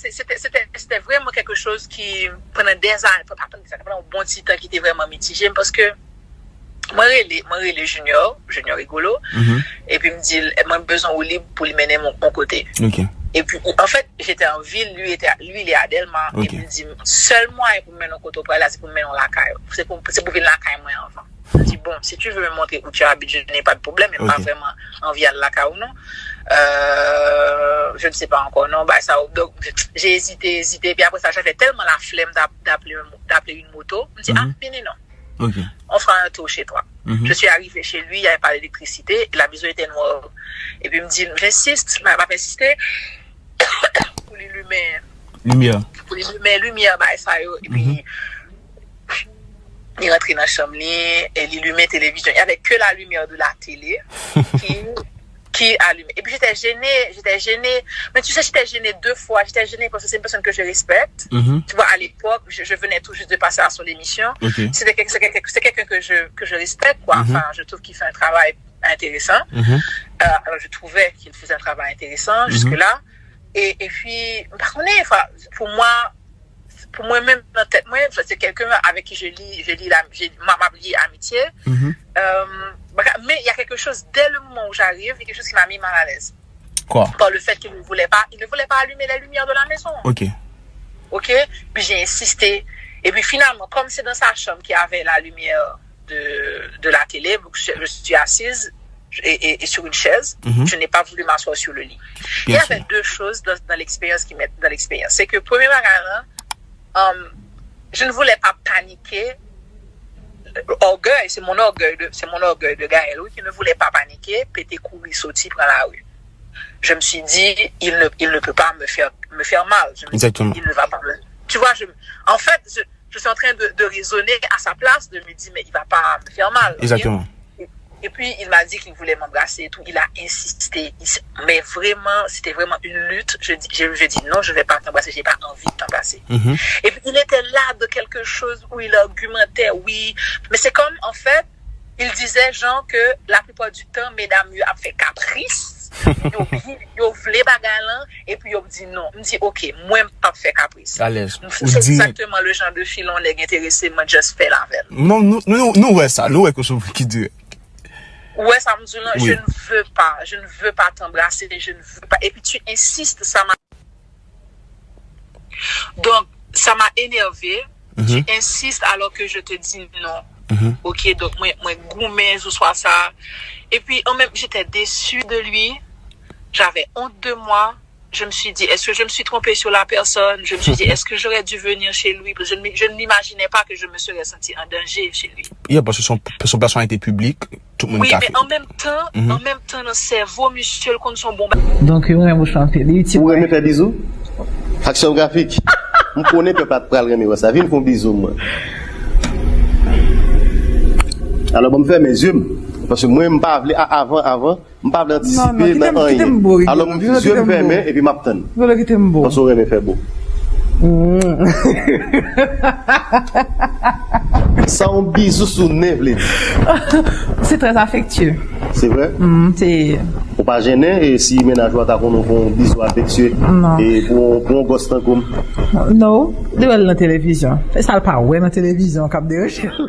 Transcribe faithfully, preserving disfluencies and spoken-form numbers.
se te, se te, se te vrèman kèk choz ki, pandan dèzane, pandan, pandan yon bon ti tan ki te vrèman mitije m, paske mwen rele, mwen rele Junior, Junior Rigolo, epi m di l, mwen bezwen Willy pou li mennen m yon kote. Epi, anfèt, j'étais en ville, lui était, lui, il est à Delma, epi m di, sèl mwayen pou m mennen yon kote w pral la, se pou m mennen yon lakay, se pou, se pou vin lakay mwen anvan. Je dis, bon, si tu veux me montrer où tu habites, je n'ai pas de problème, mais pas vraiment anvi al lakay ou non. Euh, je ne sais pas encore, non, bah ça, donc, j'ai hésité, hésité, puis après ça, j'avais tellement la flemme d'appeler, d'appeler une moto. Je me dis, ah, mais non, on fera un tour chez toi. Je suis arrivée chez lui, il n'y avait pas d'électricité, la maison était noire. Et puis il me dit, j'insiste, mais elle m'a insisté pour les lumières. Lumière. Pour les lumières, lumière, bah ça, et puis li rantre nan chanm li, e li limen televizyon. Il y avait que la lumière de la télé qui, qui allumait. Et puis j'étais gênée, j'étais gênée. Mais tu sais, j'étais gênée deux fois. J'étais gênée parce que c'est une personne que je respecte. Tu vois, à l'époque, je, je venais tout juste de passer à son émission. C'était quel- c'est quelqu'un c'est quelqu'un que je, que je respecte, quoi. Enfin, je trouve qu'il fait un travail intéressant. Euh, alors, je trouvais qu'il faisait un travail intéressant jusque-là. Et, et puis, par contre, enfin, pour moi, pou mwen menm nan tèt mwen, se quelqu'un avec qui je lis, je lis la, je, ma, ma lis amitié. Euh, mais il y a quelque chose, dès le moment où j'arrive, il y a quelque chose qui m'a mis mal à l'aise. Par le fait qu'il ne voulait pas, il ne voulait pas allumer les lumières de la maison. Ok. Puis j'ai insisté. Et puis finalement, comme c'est dans sa chambre qu'il y avait la lumière de, de la télé, donc je, je suis assise et, et- et sur une chaise. Je n'ai pas voulu m'asseoir sur le lit. Il y avait deux choses dans, dans l'expérience qui m'est dans l'expérience. C'est que premier bagay la, euh, je ne voulais pas paniquer. Orgueil, c'est mon orgueil de, c'est mon orgueil de Gaël, oui, qui ne voulait pas paniquer, pete kouri soti pran lari. Je me suis dit, il ne, il ne peut pas me faire, me faire mal. Je me suis dit, il ne va pas me, tu vois, je, en fait, je, je suis en train de, de raisonner à sa place, de me dire, mais il va pas me faire mal. Et, et puis, il m'a dit qu'il voulait m'embrasser et tout. Il a insisté. Il s- mais vraiment, c'était vraiment une lutte. Je dis, je, je dis, non, je vais pas t'embrasser. J'ai pas envie de t'embrasser. Et puis, il était là de quelque chose où il argumentait, oui. Mais c'est comme, en fait, il disait, genre, que la plupart du temps, medam yo ap fè kapris. Yo, yo vle bagay lan, epi yo di non. M di, ok, mwen m p ap fè kapris. Alèz. Ou di nèt. C'est exactement le genre de fille on nèg enterese, mwen just fè l avè l. Non, nou, nou, nou wè sa, nou wè ke se ou ki dirèk. Ou wè sa m di w lan, je ne veux pas, je ne veux pas t'embrasser, je ne veux pas. Et puis tu insistes, ça m'a. Donc, ça m'a énervé. Tu insistes alors que je te dis non. Ok, donc moi, moi, goumen, je sois ça. Et puis, en même, j'étais déçue de lui. J'avais honte de moi. Je me suis dit, est-ce que je me suis trompée sur la personne? Je me suis dit, est-ce que j'aurais dû venir chez lui? Parce que je ne, je ne m'imaginais pas que je me serais sentie en danger chez lui. Yeah, paske son, son plasman te piblik, tout moun ka fè. Wi, men an menm tan, an menm tan, nan sèvo misye, l konn se yon bon bagay. Donk, yo renmen w chante. Li itil. Ou renmen fè bizou? Aksyon grafik. M konnen pèp la pral renmen wè sa. Vin fè yon bizou mwen. Alò, bon, m fèmen zye m. Paske mwen, m pa vle, a, avan, avan, m pa vle antisipe nan anyen. Alò, m zye m fèmen epi m ap tann. Volo, kite m bo. Paske w renmen fè bo. Sa yon bizou sou nen vle di. C'est très affectueux. Se vre? Ou pa jennen e si mennaj ou a ta konnen w fè yon bizou afektye e pou, pou yon gòs tankou m? Non, li wè l nan televizyon. E sa l pa wè nan televizyon k ap deranje l.